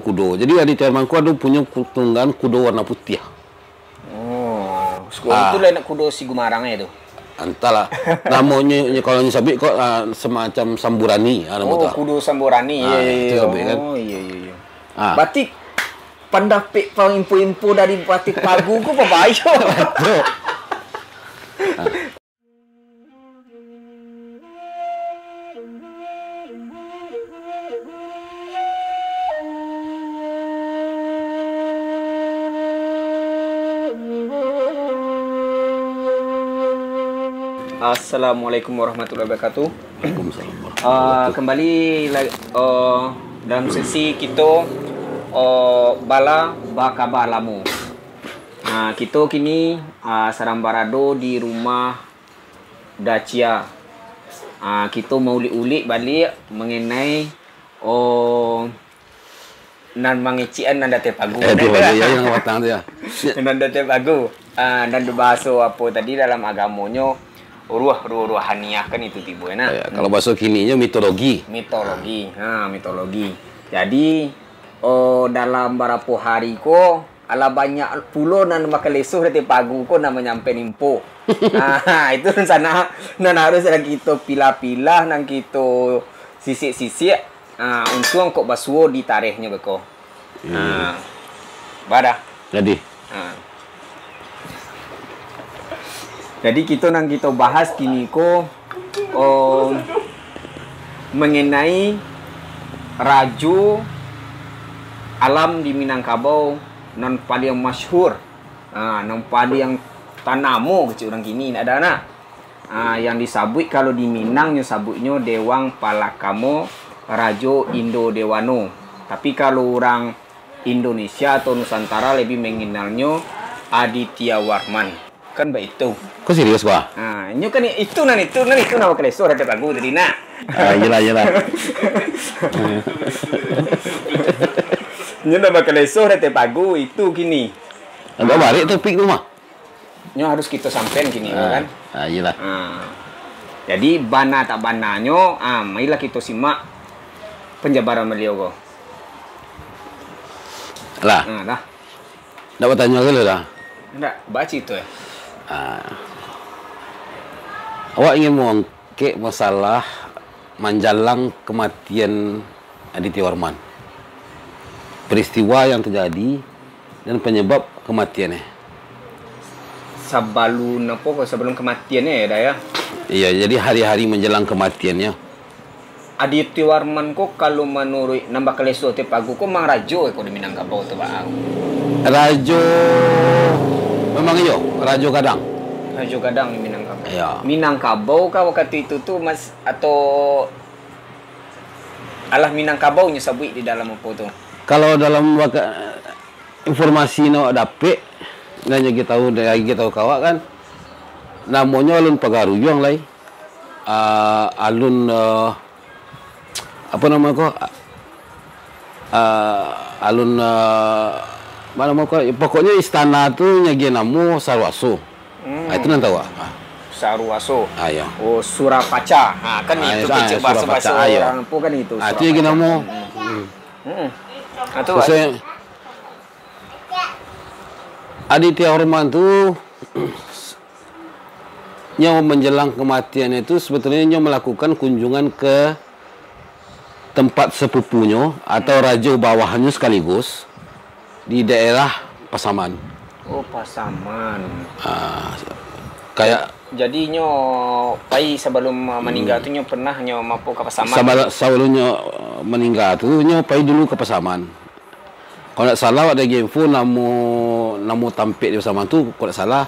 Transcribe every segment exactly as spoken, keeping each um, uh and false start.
kudo. Jadi, Adityawarman ko ado punyo ku-, tunggangan kudo warna putiah. Oh, sku-, Ah. tu lah nak kudo si Gumarang e tu. Antahlah. Namonyo, nyo, kalau nyo sabuik ko, ah, semacam samburani, ah, namo Oh, tu. kudo samburani. Ah, Iya, iya, itu iya. sabuik, kan? Oh, iya, iya, iya. Ah. Berarti pandapek pang info-info dari Patih Pagu ko babayo. Betul. Ah. Assalamualaikum warahmatullahi wabarakatuh. Waalaikumsalam warahmatullahi Ah, wabarakatuh. kembali la-, oh, dalam sesi kito, oh, bala bakaba lamo. Ah, kito kini, ah, sadang barado di rumah Dacia. Ah, kito maulik-ulik baliak mangenai, oh, nan mangecekan nan di ateh pagu. Eh, Nan tu bagai, ya, yang batang tu, ya. Nan di ateh pagu. Ah, nan bahaso apo tadi dalam agamonyo, ruh, ruh, ruhaniah kan itu tibo, nah. Ya, kalau bahaso kininyo mitologi. Mitologi. Ha, mitologi. Jadi, oh, dalam barapo hari ko, alah banyak pulo nan bakaleso di ateh pagu ko nan manyampaian info. Ha, itu nan sana, nan harus nan kito pilah-pilah, nan kito sisik-sisik. Ha, untuang kok basuo di tarehnyo beko. Iya. Ha. Badah. Jadi. Ha. Jadi, kito nan kito bahas kini ko, oh, mangenai rajo alam di Minangkabau nan paliang masyhur, ha, nan paliang tanamo kecek urang kini, ndak ado, nah. Ha, yang disabuik kalau di Minang nyo sabuiknyo Dewang Palakamo Rajo Indo Dewano. Tapi kalau urang Indonesia atau Nusantara lebih mengenalnyo Aditya Warman. Kan baitu. Kau serius, Bah? Ha, nyo kan itu nan itu, nan itu nan bakaleso di ateh pagu tadi, nah. Ah, iyalah, iyalah. Nyo nan bakaleso di ateh pagu itu kini. Agak barik topik tu mah. Nyo harus kito sampaian kini, Ah, kan? ah, iyalah. Ha. Jadi, bana tak bananyo, ah, marilah kito simak penjabaran baliau ko. Lah. Ha, lah. Ndak batanyo dulu lah. Ndak, baca itu, eh. Ah. Awak ingin mengungkit masalah manjalang kematian Aditya Warman. Peristiwa yang terjadi dan penyebab kematiannya. Sabalun apo ko, sabalun kematiannya ya, Dah, ya? Iya, jadi hari-hari menjelang kematiannya. Aditya Warman ko, kalau manuruik nan bakaleso ateh pagu ko, mang rajo ko di Minangkabau tu, Bang? Rajo, memang iyo, rajo gadang. Rajo gadang di Minangkabau. Iya. Minangkabau kah wakatu itu tu, Mas, atau alah Minangkabau nyo sabuik di dalam apo tu? Kalau dalam waka-, informasi nan awak dapek, nan agi tahu, nan agi tahu ka awak kan, namonyo Alun Pagaruyuang lai. Ah, alun, ah, apo namo ko? Ah, alun, ah, apo namo ko? Pokoknyo istana tu nyagiah namo Saruaso. Hmm. Ah, itu nan tahu, ah. Saruaso. Ah, ya. Oh, Surapaca. Ha, kan Ah, itu ya, ah, kecek bahasa-bahasa Surapaca, ah, ya. orang tu kan itu, Ah, itu nyagiah Surapaca. namo. Hmm. Hmm. Hmm. Ah, tu, Terus, eh, Aditya Horman tu nyo menjelang kematiannya itu, sebetulnya nyo melakukan kunjungan ke tempat sepupunyo atau rajo bawahnyo sekaligus di daerah Pasaman. Oh, Pasaman. Ah, kayak Jadi nyo pai sabalum, uh, maningga Hmm. tu nyo pernah nyo mapo ka Pasaman? Sabala-, sabalum nyo, uh, maningga tu, nyo pai dulu ka Pasaman. Kalau ndak salah, awak ado info namo, namo tampek di Pasaman tu, kalau ndak salah,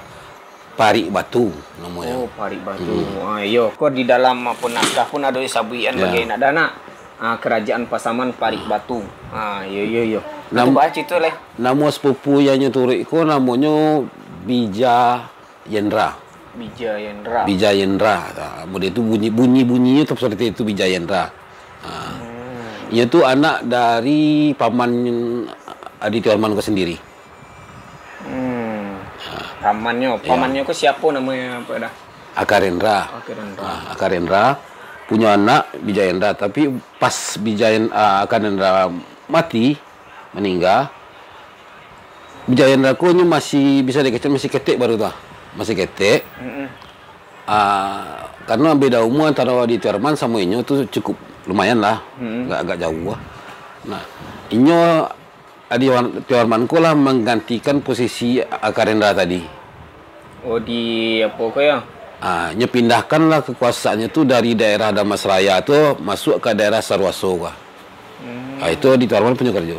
Parik Batu namonyo. Oh, Parik Batu. Hmm. Ah, iyo, ko di dalam, ah, pun naskah pun ado disabuikan Ya. bagai nak dah nak. Ah, Kerajaan Pasaman Parik Batu. Ah, iyo, iyo, iyo. Nam-, Itu bah cerita lah. Namo sepupu yang nyo turuik ko namonyo Bija Yendra. Bija Yendra. Bija Yendra. Ah, model tu bunyi, bunyi-bunyinyo tu seperti itu, Bija Yendra. Ah. Hmm. Inyo tu anak dari paman Aditya Warman ko sendiri. Hmm. Ah. Pamannyo, Ya. pamannyo ko siapo namonyo, Pak Dah? Akarendra. Akarendra. Ah, Akarendra punyo anak Bija Yendra, tapi pas Bija Yen-, ah, Akarendra mati, maningga, Wijayendra ko nyo masih bisa dikecek, masih ketek baru tu ah. Masih ketek. Mm-mm. Ah, karena beda umur antara Adi Tiwarman samo inyo tu cukup lumayan lah. Mm-mm. Agak, agak jauh lah. Nah, inyo Adi Wan-, Tiwarman ko lah menggantikan posisi Akarendra tadi. Oh, di apo ko ya? Ah, nyo pindahkanlah kekuasaannyo tu dari daerah Damasraya tu masuk ka daerah Saruaso ka. Hmm. Ah, itu di Tuarman punyo karajo.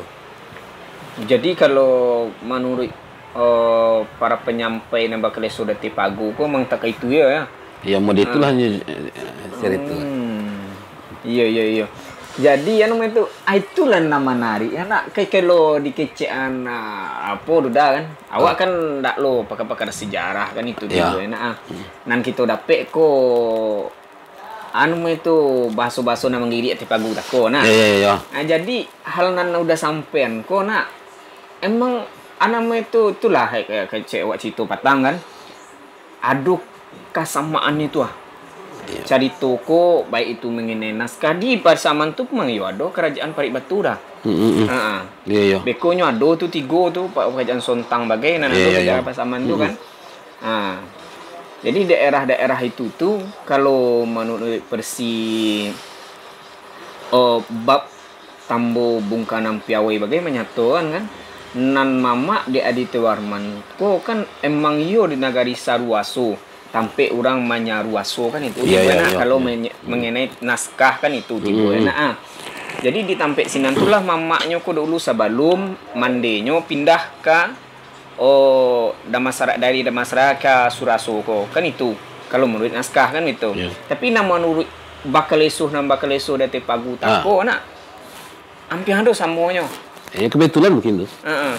Jadi, kalau manuruik, eh, para panyampai nan bakaleso di ateh pagu ko, memang tak itu ya, ya? Ya, model itulah nyo, eh, cerita. Hmm. Iya, iya, iya. Jadi, anu itu, ah, itulah nan manarik, ya, nak. Kayak kalau dikecekan, ah, apa tu dah, kan? Awak kan ndak lo pakar-pakar sejarah, kan, itu dulu, ya, nak, ah. Hmm. Nan kito dapek ko, anu itu, bahaso-bahaso nan manggiriak ateh pagu tako, nak. Ya, ya, ya, ya. Ah, jadi, hal nan udah sampean ko, nak, emang, anu itu, itulah, kayak, kayak cek awak cerita patang, kan. Ado kasamaan itu, ah. Iya. Carito ko, baik itu mengenai naskah, di Pasaman tu memang yo ado Kerajaan Parik Batu dah. Mm, mm, mm. Ha, ha. Iya, iya. Bekonyo ado tu tigo tu, pa-, Kerajaan Sontang bagai, nan ado di daerah Pasaman tu kan. Ha. Jadi daerah-daerah itu tu, kalau manuruik versi, eh, bab Tambo Bungkanan Piawai bagai manyatokan kan, nan mamak di Aditya Warman ko kan emang iyo di nagari Saruaso, tampek urang manyaruaso kan itu. Iya, iya, iya, kalau menye-, mengenai naskah kan itu tibo enak ah. Jadi di tampek sinan tu lah mamaknyo ko dulu sabalum mandenyo pindah ka Oh, Damasra-, dari Damasraya ka Suraso ko, kan itu, kalau manuruik naskah kan itu. Iyo. Tapi nan manuruik bakaleso, nan bakaleso di ateh pagu tako, nak, ampiang ado samonyo. Eh, kebetulan mungkin tu. Heeh.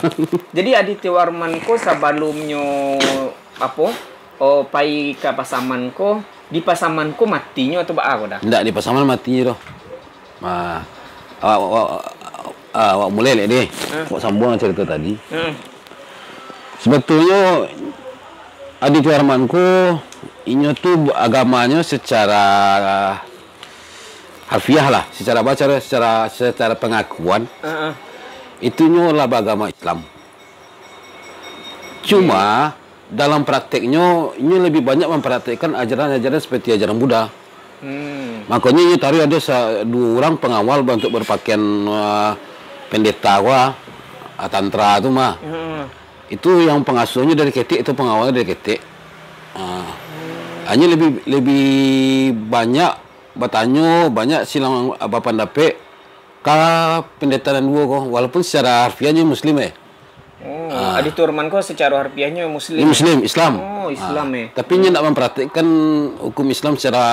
Jadi, Aditya Warman ko sabalumnyo, apo, oh, pai ka Pasaman ko, di Pasaman ko matinyo atau baa ko dah? Ndak, di Pasaman matinyo doh. Ah, awak, awak, ah, awak mulai lek deh. Hmm. Awak sambuang carito tadi. Hmm. Sebetulnyo, Aditya Warman ko, inyo tu agamanyo secara harfiah lah, secara baca, secara, secara pengakuan, Heeh. Itu nyo lah bagama Islam. Cuma, dalam prakteknyo, inyo lebih banyak mempraktekkan ajaran-ajaran seperti ajaran Buddha. Hmm. Makonyo inyo taruih ado sa-, duo urang pengawal ba-, untuk berpakaian, ah, pendeta ko, ah, tantra tu mah. Hmm. Itu yang pengasuhnyo dari ketek, itu pengawalnyo dari ketek. Ah. Hmm. Hanyo lebih, lebih banyak batanyo, banyak silang, ah, bapandapek ka pendeta nan duo ko, walaupun secara harfiahnyo Muslim, eh. Oh, Ah. Aditya Warman ko secara harfiahnyo Muslim. Inyo Muslim, Islam. Oh, Islam, Ah. eh. Tapi inyo ndak mempraktikkan hukum Islam secara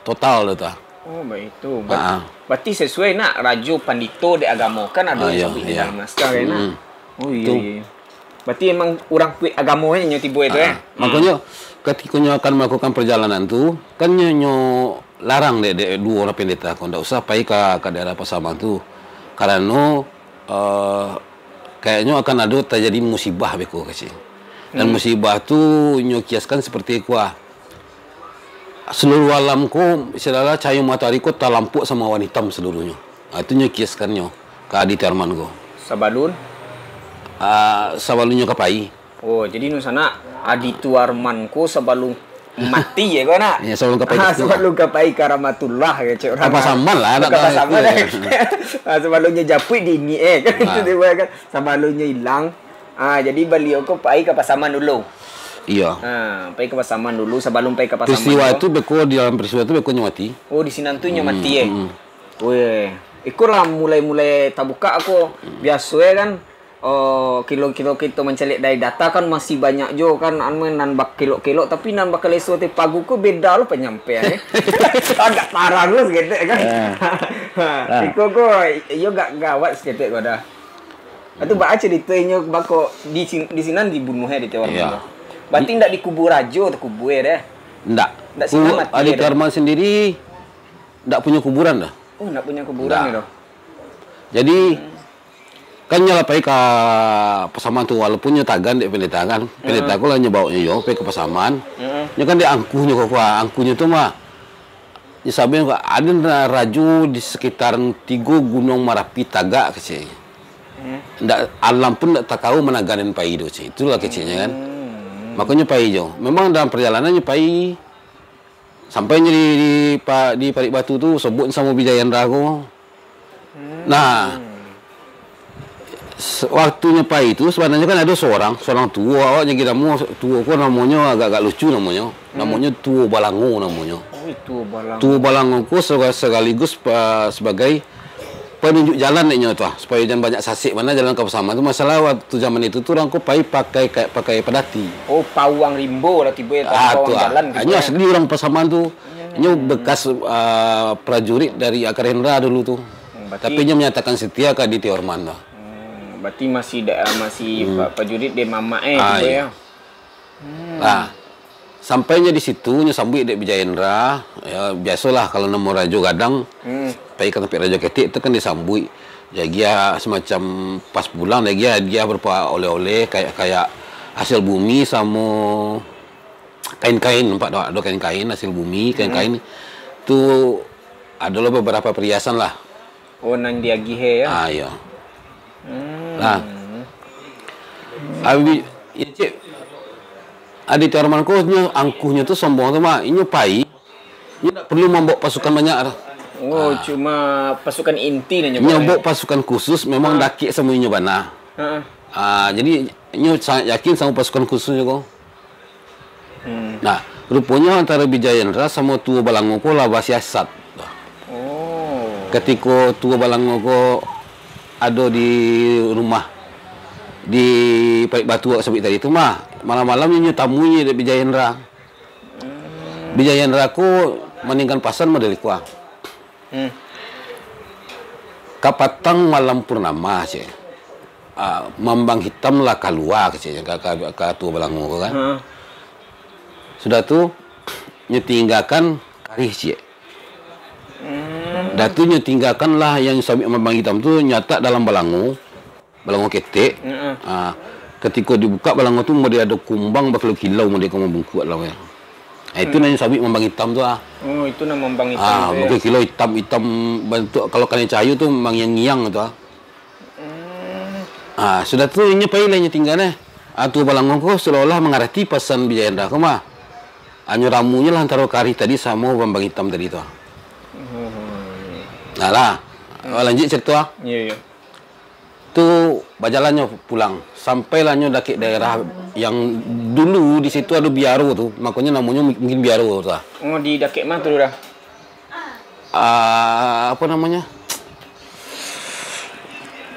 total tu, ah. Oh, baitu. Ber-, Ah. berarti sesuai nak rajo pandito di agamo. Kan ado Ah, yang iyo, sabuik di iyo. dalam naskah, kan, nak? Mm. Oh, iyo, Betul. iyo, iyo. Berarti emang urang kuik agamo, eh, inyo tibo itu, Ah. eh? Makonyo, katiko nyo akan melakukan perjalanan tu, kan nyo, nyo larang dek, dek duo urang pendeta ko, ndak usah pai ka, ka daerah Pasaman tu. Karano, eh, kayaknyo akan ado tajadi musibah beko, kecek. Dan Hmm. musibah tu nyo kiaskan seperti ko ah. Seluruh alam ko, istilah cahayo matoari ko talampok sama awan itam seluruhnyo. Ah, itu nyo kiaskannyo ka Aditya Warman ko. Sabalun? Ah, sabalun nyo ka pai. Oh, jadi nu sanak, Aditya Warman ko sabalun mati ya ko nak? Ya, sabalun ka pai Ah, ka situ. sabalun ka pai ka Rahmatullah ya, cek Ka urang. Pasaman lah, Ka nak tahu Pasaman itu, lah. ya. Ah, sabalun nyo japuik di ini, eh, kan Ah. itu dia kan. Sabalun nyo ilang. Ah, jadi baliau ko pai ka Pasaman dulu. Iya. Ah, pai ka Pasaman dulu, sabalun pai ka Pasaman Peristiwa tu. itu beko, di dalam peristiwa tu beko nyo mati. Oh, di sinan tu nyo Hmm, mati, eh? hmm. Weh, iko lah mulai-mulai tabuka ko. Biaso e kan, oh, kilo-kilo kito mancaliak dari data kan masih banyak jo kan, anu, nan bakelok-kelok, tapi nan bakaleso ateh pagu ko beda lo panyampaian e. Agak tarang lo saketek kan. Ah. Ha, Ah. iko ko, iyo gak gawat saketek ko dah. Atu baa carito inyo bako di sin-, di sinan dibunuh e di Tiwarman Iya. tu. Berarti ndak dikubua rajo tu kubua e deh. Ndak. Ndak Ku-, sinan mati Aditya e deh. Warman sendiri ndak punyo kuburan dah. Oh, ndak punyo kuburan Ndak. e doh. Jadi, Hmm. kan nyo lah pai ka Pasaman tu, walaupun nyo tagan dek pendeta kan. Pendeta Hmm. ko lah nyo baok nyo yo pai ka Pasaman. Hmm. Nyo kan dek angkunyo ko, angkunyo tu mah. Nyo sabuik ko, ado na-, rajo di sekitaran tigo Gunuang Marapi tagak, kecek. Hmm. Ndak, alam pun ndak takau managan pai tu, cik. Itulah keceknyo kan. Hmm. Makonyo pai jo. Memang dalam parjalanannyo pai, sampai nyo di, di, pa-, di Parik Batu tu, sobuik samo Bijayendra ko. Hmm. Nah, se-, waktunyo pai tu, sabananyo kan ado surang, surang tuo, awak nyagi namo, tuo ko namonyo agak-agak lucu namonyo. Hmm. Namonyo Tuo Balango namonyo. Oi, Tuo Balango. Tuo Balango ko sega-, segaligus pa-, sebagai panunjuk jalan dek nyo tu, ah, supayo jan banyak sasek bana jalan ka Pasaman tu. Masalah waktu zaman itu tu urang ko pai pakai, ka-, pakai padati. Oh, pawang rimbo lah tibo ya, Ah, pawang tu, ah. jalan tibo Nyo ya. asli urang Pasaman tu. Iya, iya, Nyo iya. bekas, ah, prajurit dari Akar Hendra dulu tu. Hmm, berarti Tapi nyo menyatakan setia ka Adityawarman tu. Hmm, berarti masih da-, masih Hmm. pa-, prajurit dari mamak eh Ah, tibo iya. ya. Hmm. Nah, sampai nyo di situ, nyo sambuik dek Bijayendra. Ya, biasolah kalau namo rajo gadang, Hmm. pai ka tampek rajo ketek tu kan disambuik. Jadi, ah, semacam pas pulang, jadi hadiah berupa oleh-oleh, kayak-kayak hasil bumi samo kain-kain, nampak tak? Ado kain-kain, hasil bumi, Hmm. kain-kain. Tu ado lo beberapa perhiasan lah. Oh, nan diagih e, ya? Ah, iyo. Hmm. Nah. Abi, ya, cik. Adityawarman ko nyo angkuhnyo tu sombong tu, Mak. Inyo pai, inyo ndak perlu mambawa pasukan banyak tu. Oh, Ah. cuma pasukan inti nyo Inyo bawa, bawa ya? pasukan khusus, memang Ah. dakek samo inyo bana. Ah. Ah, jadi, inyo sangat yakin samo pasukan khususnyo ko. Hmm. Nah, ruponyo antaro Bijayendra samo Tuo Balango ko lah basiasat. Oh. Katiko Tuo Balango ko ado di rumah, di Parik Batu awak sabuik tadi tu mah, malam-malam inyo tamuinyo dek Bijayendra. Hmm. Bijayendra ko maninggan pasan model iko ah. Hmm. Kapatang malam purnama, cek. Ah, Mambang Hitam lah kalua, cek, ka, ka, ka Tuo Balango ko kan. Ha. Sudah tu, nyo tinggakan karih, cek. Hmm. Dah tu nyo tinggakan lah yang sabik Mambang Hitam tu, nyo latak dalam balango, balango ketek. Heeh. Ah, katiko dibukak balango tu, model ado kumbang bakilau-kilau, model ka mambungkuak dalam. Ah, itu Hmm. nan sabik Mambang Hitam tu ah. Oh, itu nan Mambang Hitam Ah, tu, ya? model kilau itam-itam bantuak, kalau kanai cahayo tu mangiang-ngiang tu ah. Hmm. Ah, sudah tu inyo pai lah inyo tingga neh. Ah, Tuo Balango ko seolah-olah mangarati pasan Bijayendra ko mah. Hanyo ramunyo lah antaro karih tadi samo Mambang Hitam tadi tu. Hmm. Nah lah. Hmm. Lanjuik carito ah. Iya, iya. Tu bajalannyo pulang. Sampailah nyo dakek daerah yang dulu di situ ado biaro tu. Makonyo namonyo mungkin biaro tu ah. Oh, di dakek mah tu dah? Ah, apa namanya?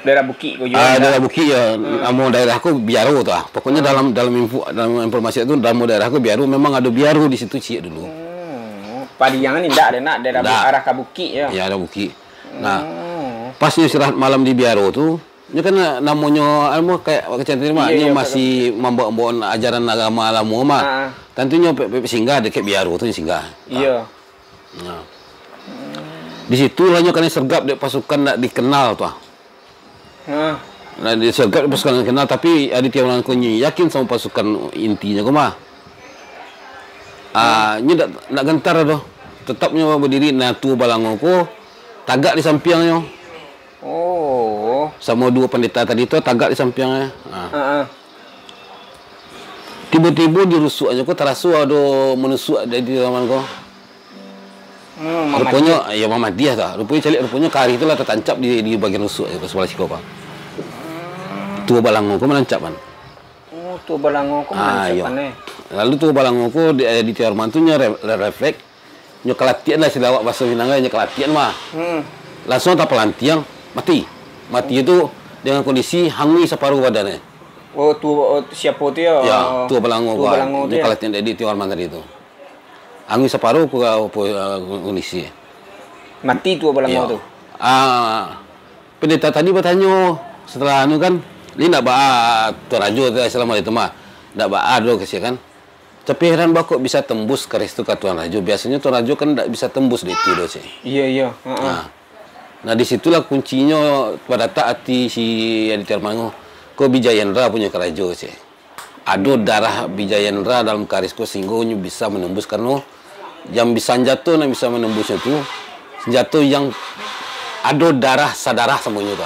Daerah bukik ko juo Ah, dah? daerah bukik ya. Hmm. Namo daerah ko Biaro tu ah. Pokoknya Hmm. dalam, dalam info, dalam informasi tu, namo daerah ko Biaro, memang ado biaro di situ ciek dulu. Hmm. Pariang ni ndak ado nak daerah bu-, Ndak. arah ka bukik ya? Ya, ada bukik. Nah, Hmm. pas nyo istirahat malam di Biaro tu, nyo kan namonyo, anu, kayak kecil tadi mah, Iya, nyo iya, masih mambawa-bawa ajaran agama lamo mah. Ah. Tantunyo pe-, pe-, singgah dakek Biaro tu singgah. Iya. Nah. Di situlah nyo kanai sergap dek pasukan ndak dikenal tu ah. Ha. Nah, disergap dek pasukan ndak dikenal, tapi Adityawarman ko nyo yakin samo pasukan intinyo ko mah. Ah, nyo ndak, ndak gentar doh. Tetap nyo badiri, nah, Tuo Balango ko tagak di sampiangnyo. Oh. Samo duo pandeta tadi tu tagak di sampiangnyo. Ah. Ha, ha. Tibo-tibo di rusuaknyo ko taraso ado manusuak di, di laman ko. Hmm, Ruponyo, Mamadiah. Iyo, Mamadiah tu. Ruponyo caliak, ruponyo karih tu lah tatancap di, di bagian rusuak tu, sabalah siko ko. Hmm. Tuo Balango ko manancap kan. Oh, Tuo Balango ko Ah, manancap iyo. kan, eh? Lalu Tuo Balango ko di, di Tiarman tu nyo re-, re-, refleks, nyo kalatian lah, istilah awak bahaso Minang, nyo kalatian mah. Hmm. Langsuang tapalantiang, mati. Mati tu dengan kondisi hanguih saparuh badannyo. Oh, tu, oh, siapo tu yo? Ya, Oh, Tuo Balango Tuo ko, Balango tu nyo yo? kalatian di Tiarman tadi tu. Hanguih saparuh ko, ko, eh, kondisi. Mati Tuo Balango Iyo. tu? Ah, pendeta tadi batanyo setelah anu kan, "Lai ndak baa Tuan Rajo tu, assalamualaikum mah. Ndak baa doh," kecek kan. Tapi heran baa kok bisa tembus karih tu ka Tuan Rajo. Biasonyo Tuan Rajo kan ndak bisa tembus dek itu doh, cek. Iyo, iyo. Ha, ha. Nah. Nah, di situlah kuncinyo badatak ati si Adityawarman ko. Ko Bijayendra punyo karajo, cek. Ado darah Bijayendra dalam karih ko sehinggo nyo bisa manembus, karano yang bi-, sanjato nan bisa manembusnyo tu, sanjato yang ado darah sadarah samonyo tu.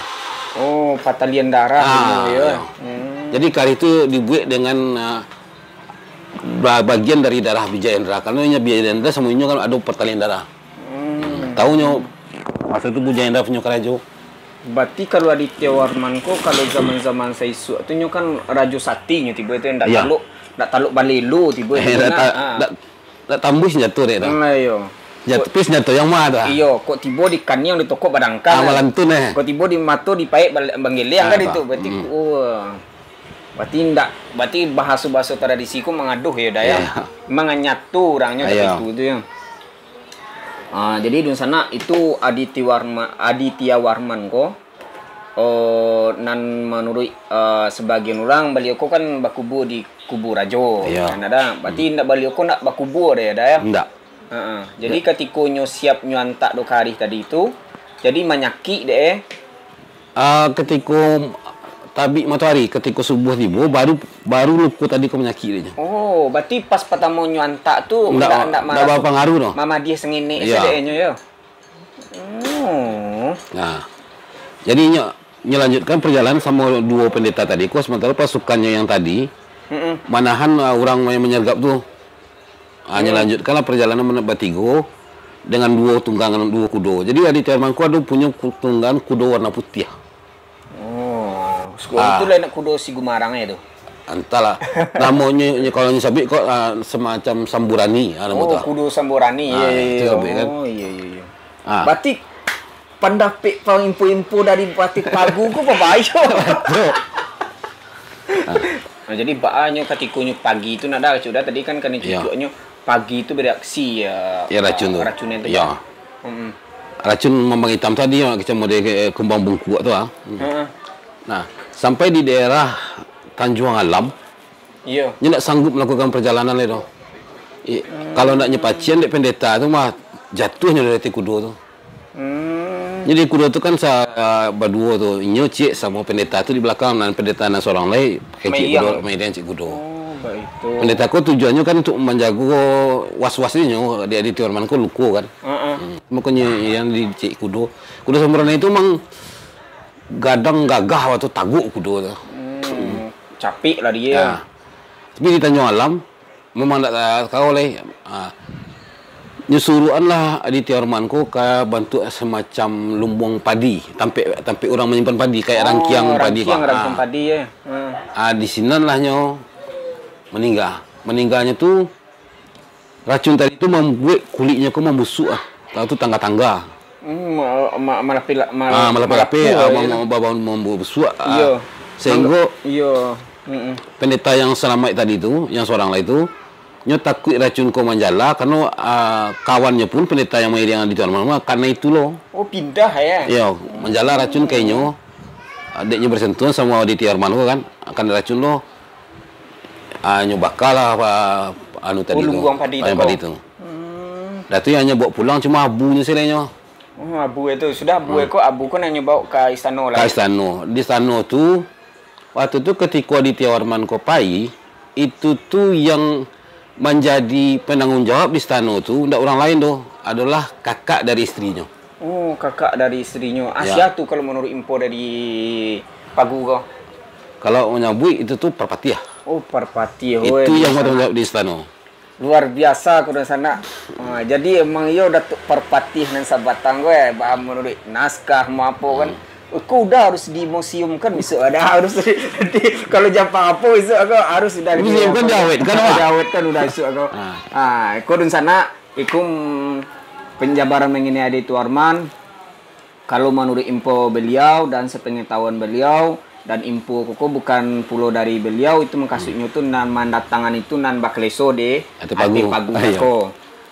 Oh, patalian darah. Ah, iyo. Hmm. Jadi karih tu dibuek dengan, ah, ba-, bagian dari darah Bijayendra. Karano inyo Bijayendra samo inyo kan ado patalian darah. Hmm. Tahu nyo, maso tu Bijayendra punyo karajo. Berarti kalau Aditya Warman ko, kalau zaman-zaman saisuak tu nyo kan Rajo Sati nyo tibo tu, ndak taluk, ndak taluk balelo tibo tu. Eh, ndak, ndak, ndak tambuih senjato dek tu. Hmm, iyo. Senjato, tapi senjato yang ma tu, ah? Iyo, kok tibo di kaniang ditokok badangkang. Ah, malantun, eh. Kok tibo di mato dipaek bal-, banggeleng kan itu. Berarti, oh. Berarti ndak, berarti bahaso-bahaso tradisi ko mangadoh yo, Da, yo? Iyo. Manganyato urangnyo ketika itu yo. Ah, jadi dunsanak itu Aditya Warma-, Aditya Warman ko, oh, nan manuruik, ah, sabagian urang, baliau ko kan bakubua di kubu rajo. Iyo. Kan, Da? Berarti ndak, baliau ko ndak bakubua dek, Da, yo? Ndak. Heeh. Jadi katiko nyo siap nyo antak do karih tadi tu, jadi manyakik dek, eh. Ah, katiko tabik matoari, katiko subuah tibo, baru, baru luko tadi ko manyakik dek nyo. Oh, berarti pas partamo nyo antak tu ndak, ndak, ndak bapangaruah doh. Mamadiah sangenek sajo dek nyo yo. Oh. Nah, jadi nyo, nyo lanjutkan perjalanan samo duo pendeta tadi ko, sementara pasukannyo yang tadi manahan, ah, urang yang manyergap tu. Ah, nyo lanjutkanlah perjalanan batigo dengan duo tunggangan, duo kudo. Jadi, Aditya Warman ko ado punyo ku-, tunggangan kudo warna putiah. Oh, sekudo tu lah nak kudo si Gumarang tu. Antahlah. Namonyo, nyo, kalau nyo sabuik ko, ah, semacam samburani, ah, namo tu. Oh, kudo samburani. Ah, iyo, iyo, itu sabuik kan. Oh, iyo, iyo, iyo. Ah. Berarti pandapek pang info-info dari Bupati Pagu ko babayo. Betul. Ah, jadi baa nyo katiko nyo pagi tu nak, Da, cubo, Da, tadi kan, kan cucuaknyo pagi tu bereaksi, ya, racun tu. Racun yang tu. Ya. Mm-mm. Racun mambang itam tadi, yang kecil model, eh, kumbang bungkuak tu, ah. Hmm. Heeh. Nah, sampai di daerah Tanjuang Alam, iyo, nyo ndak sanggup melakukan perjalanan lai tu. I-, kalau ndak nyo pacian dek pendeta tu mah, jatuah nyo dari ateh kudo tu. Hmm. Jadi kudo tu kan sa-, baduo tu, inyo ciek samo pendeta tu di balakang, nan pendeta nan sorang lai, pakai ciek kudo, mairiang ciek kudo. Oh, baitu. Pendeta ko tujuannyo kan untuk manjago was-was inyo, di, di Tiwarman ko luko kan. Heeh. Hmm. Makonyo yang di ciek kudo. Kudo samburani tu mang gadang gagah, waktu taguk kudo tu. Hmm. Capek lah dia. Ya. Tapi di Tanjuang Alam, memang ndak ta-, tahu lai. Ha. Nyo suruakanlah Aditya Warman ko ka bantuak semacam lumbuang padi, tampek, tampek urang manyimpan padi, kayak rangkiang padi ko. Oh, rangkiang, rangkiang padi, ya. Ha. Ha, di sinan lah nyo maningga. Maningganyo tu, racun tadi tu mambuek kuliknyo ko mambusuk ah. Tahu tu tangga-tangga. Hmm, ma-, ma-, malapeh-la-, mal-, ah, malapeh-lapeh, malapuah, ah, ya. Mam-, mam-, mambusuak, ah. Iyo. Sehingga, iyo. Mm-mm. Pendeta yang salamaik tadi tu, yang sorang lai tu, nyo takuik racun ko manjala, karano, ah, kawannyo pun pendeta yang mairiang di Tiwarman, karano itu lo. Oh, pindah, ya? Iyo, manjala racun ka inyo, ah, dek nyo bersentuhan samo Aditya Warman ko kan, karano racun lo, ah, nyo baka lah, ah, anu tadi tu. Oh, lumbuang padi tu. Lumbuang padi tu. Hmm. Dah tu yang nyo bawa pulang cuma abunyo sajo nyo. Oh, abu itu. Sudah abu ko, abu ko nan nyo bawa ka istano lah. Ka istano. Di istano tu, waktu tu katiko Aditya Warman ko pai, itu tu yang manjadi penanggung jawab di istano tu, ndak urang lain doh, adalah kakak dari isterinyo. Oh, kakak dari isterinyo. Ya. Asia tu kalau menurut info dari Pagu ko? Kalau manyabuik itu tu Parpatiah. Oh, Parpatiah. Itu yang bertanggung jawab di istano. Luar biasa ko dunsanak. Ha, jadi emang iyo Datuak Parpatiah nan sabatang ko, eh, ba-, menurut naskah ma apo kan. Hmm. Ko udah harus dimuseumkan bisuak, ada harus nanti kalau jampang apo bisuak ko harus udah dimuseumkan, diawetkan, Pak. Diawetkan udah bisuak ko. Ha. Ha, ko dunsanak, iko, mm, penjabaran mengenai Aditya Warman. Kalau manuruik info baliau dan sepengetahuan baliau, dan info ko, ko bukan pulo dari baliau, itu mukasuiknyo tu nan mandatangan itu nan bakeleso di Ateh Pagu. Ateh Pagu ko.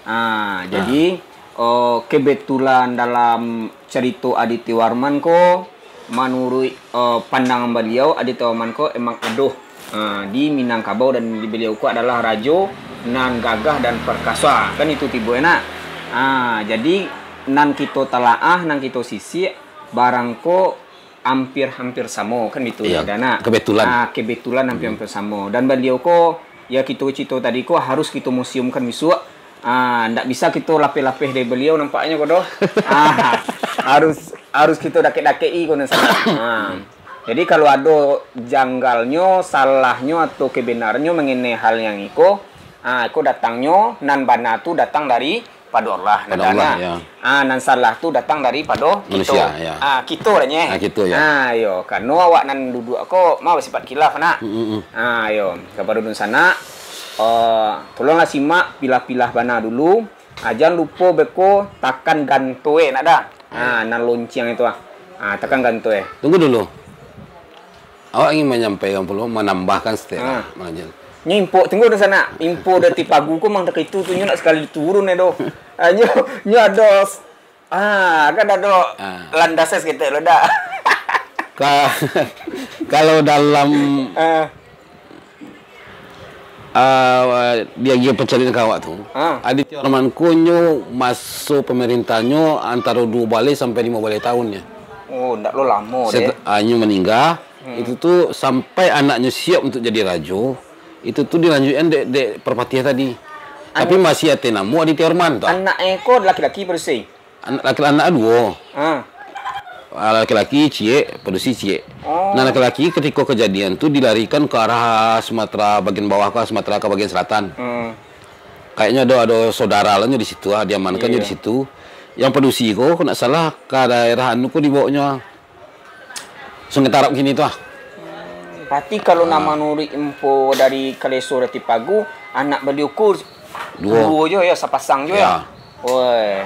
Ah, jadi, oh, kebetulan dalam carito Aditya Warman ko, manuruik, eh, pandangan baliau, Aditya Warman ko emang adoh, eh, di Minangkabau, dan di baliau ko adalah rajo nan gagah dan perkasa. Kan itu tibo, nak. Ah, jadi nan kito talaah, nan kito sisiak, barang ko hampir-hampir samo, kan itu, iya, nak. Kebetulan. Ah, kebetulan hampir-hampir samo. Dan baliau ko, ya, kito carito tadi ko harus kito museumkan bisuak. Ah, ndak bisa kito lapeh-lapeh dari baliau nampaknyo ko doh. Ah, harus Harus kito dakek-dakek-i ko nan salah. Ha. Jadi kalau ado janggalnyo, salahnyo atau kebenarnyo mengenai hal yang iko, ha, iko datangnyo nan bana tu datang dari pado Allah. Pado Allah, ya. Ah, nan salah tu datang daripado kito. Manusia, ya. Ah, kito lah, nyeh. Ah, kito, ya. Ah, yo, karano awak nan duduak ko mah basifat khilaf, nak. Mm, mm, mm. Ah, yo, kapado dunsanak, eh, tolonglah simak, pilah-pilah bana dulu. Ah, jan lupo beko takan ganto, eh, nak dah. Ah, nan lonceng itu, ah. Ah, takan ganto, eh. Tunggu dulu. Awak ingin manyampaikan pulo, manambahkan saketek lah, Mang Ajil. Nyo info, tunggu dunsanak. Info dari Tipagu ko mang takaitu tu, nyo nak sakali turun, eh, doh. Ah, nyo, nyo ado s-, ah, kan ado landasan saketek lo, dak? Ka-, kalau dalam, ah, di agiah pancarian ka awak tu, Aditya Orman ko nyo maso pamerintahnyo antaro duo baleh sampai limo baleh tahun nyo. Oh, ndak lo lamo deh. Set-, ah, nyo maningga, itu tu sampai anaknyo siap untuk jadi rajo, itu tu dilanjutkan dek, dek Parpatiah tadi. Tapi masih ado namo Aditya Orman tu. Anak e ko laki-laki padusi? Anak laki-, anak duo. Ah. Ah, laki-laki ciek, padusi ciek. Oh. Nah, laki-laki ketiko kejadian tu dilarikan ke arah Sumatera bagian bawah, ke Sumatera ke bagian selatan. Hmm. Kayaknyo ado, ado saudara lah nyo di situ, ah, diamankan nyo di situ. Yang padusi ko, kok ndak salah, ka daerah anu ko dibawanyo, ah. Sungai Tarab kini tu, ah. Hmm, berarti kalau nak manuruik info dari Kaleso dari Tipagu, anak baliau ko duo. Duo jo, yo, sapasang jo, yo. Woi.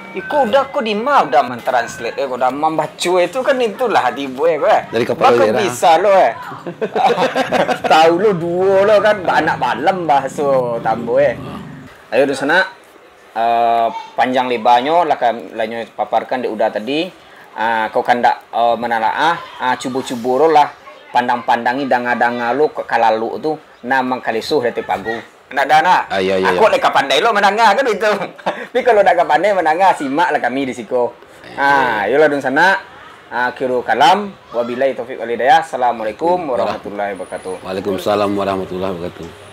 Iko udah ko dima udah mentranslate, eh, ko udah mambaco itu kan itulah tibo, eh, ko, eh. Dari kapalo bisa lo, eh. Tahu lo duo lo kan, anak balam bahaso Tambo, eh. Ayo, dunsanak. Eh, panjang lebanyo lah ka-, lah nyo paparkan dek Uda tadi. Ah, kok kandak, eh, manalaah, ah, cubo-cubo lo lah pandang-pandangi, danga-danga lo ka-, kalalok tu, nan mangkaleso dari Tipagu. Nak dah, nak? Ah, iyo, iyo, iyo. Kok lai ka pandai lo mandanga kan itu. Tapi kalau ndak ka pandai mandanga, simaklah kami di siko. Ah, iyolah dunsanak. Ah, akhirul kalam. Wabillahi taufik wal hidayah. Assalamualaikum warahmatullahi wabarakatuh. Waalaikumsalam warahmatullahi wabarakatuh.